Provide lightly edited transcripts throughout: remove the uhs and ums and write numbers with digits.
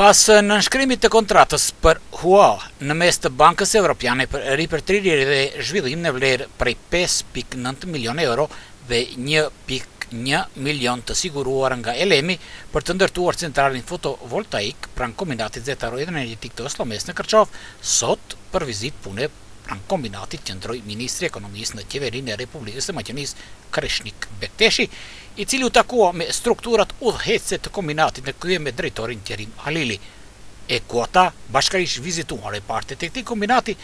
Pas nënshkrimit të kontratës për hua në mes të Bankës Evropiane për Ripërtëritje dhe Zhvillim në vlerë prej 5.9 milionë euro dhe 1.1 milion të siguruar nga Elemi për të ndërtuar centralin fotovoltaik pranë kombinatit xehetar-energjetik të Osllomesë në Kërçovë, sot për vizitë pune pranë kombinatit qëndroi ministri i Ekonomisë në Qeverinë e Republikës së Maqedonisë, Kreshnik Bekteshi, i cili u takua me strukturat udhëheqëse të kombinatit në krye me drejtorin Qerim Halili, e ku ata bashkërisht vizituan repartet e këtij kombinati,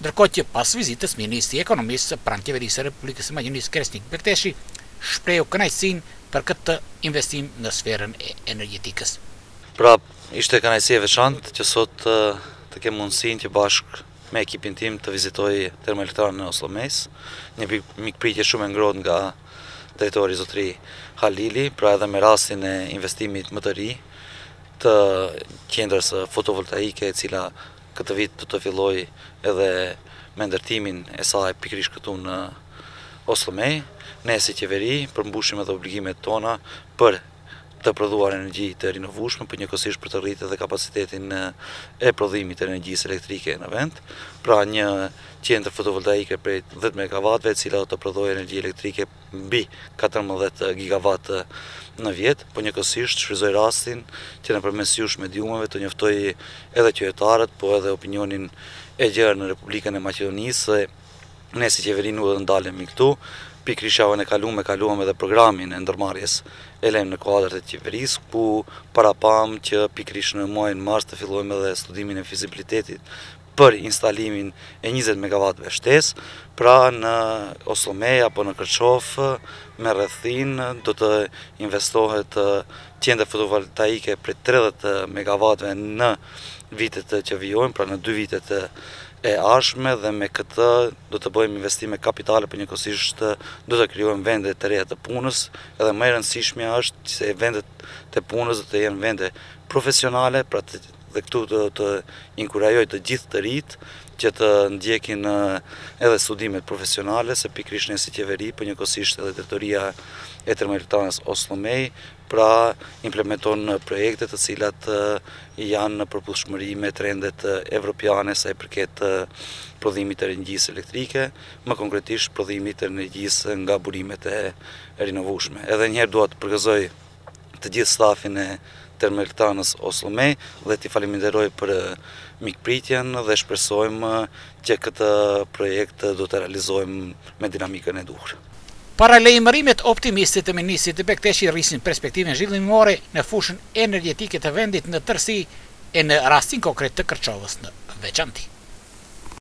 ndërkohë që pas vizitës ministri i Ekonomisë pranë Qeverisë së Republikës së Maqedonisë Kresnik Bekteshi shprehu kënaqësinë për këtë investim në sferën e energjetikës. Pra, ishte kënaqësi e veçantë që sot të kem mundësinë që bashkë me ekipin tim të vizitoj termoelektranën e Osllomesë, një mikpritje shumë e ngrohtë nga drejtori zotëri Halili, pra edhe me rastin e investimit më të ri të qendrës fotovoltaike e cila këtë vit do të fillojë edhe me ndërtimin e saj pikërisht këtu në Osllome. Ne si qeveri përmbushim edhe obligimet tona për të prodhuar energji të rinovueshme, por njëkohësisht për të rritur edhe kapacitetin e prodhimit të energjisë elektrike në vend. Pra një qendër fotovoltaike prej 10 megavatëve, e cila do të prodhojë energji elektrike mbi 14 gigawatt në vjet, po njëkohësisht shfrytëzoj rastin që nëpërmes jush mediumeve të njoftoj edhe qytetarët, po edhe opinionin e gjerë në Republikën e Maqedonisë se Ne si qeveri nuk do të ndalemi këtu, pikërisht javën e kalume kaluam edhe programin e ndërmarrjes Elem në kuadër të qeverisë, ku parapamë që pikërisht në muajin mars të fillojmë edhe studimin e fizibilitetit për instalimin e 20 megawattëve shtesë, pra në Osllome apo në Kërçovë me rrethinë do të investohet qendër fotovoltaike prej 30 megawattëve në vitet që vijojnë, pra në dy vitet e ardhshme dhe me këtë do të bëjmë investime kapitale, por njëkohësisht do të krijojmë vende të reja të punës, edhe më e rëndësishmja është se vendet e punës do të jenë vende profesionale, pra të, dhe këtu do të inkurajoj të gjithë të rinjtë që të ndjekin edhe studimet profesionale, se pikërisht ne si qeveri, por njëkohësisht edhe drejtoria e termoelektranës Osllomej, pra implementon projekte të cilat janë në përputhshmëri me trendet evropiane sa i përket prodhimit të energjisë elektrike, më konkretisht prodhimit të energjisë nga burimet e rinovueshme. Edhe një herë dua të përgëzoj të gjithë stafin e termoelektranës Osllomej dhe t'i faleminderoj për mikpritjen dhe shpresojmë që këtë projekt do të realizojmë me dinamikën e duhur. Paralajmërimet optimiste të ministrit Bekteshi rrisin perspektivën zhvillimore në fushën energjetike të vendit në tërësi e në rastin konkret të Kërçovës në veçanti.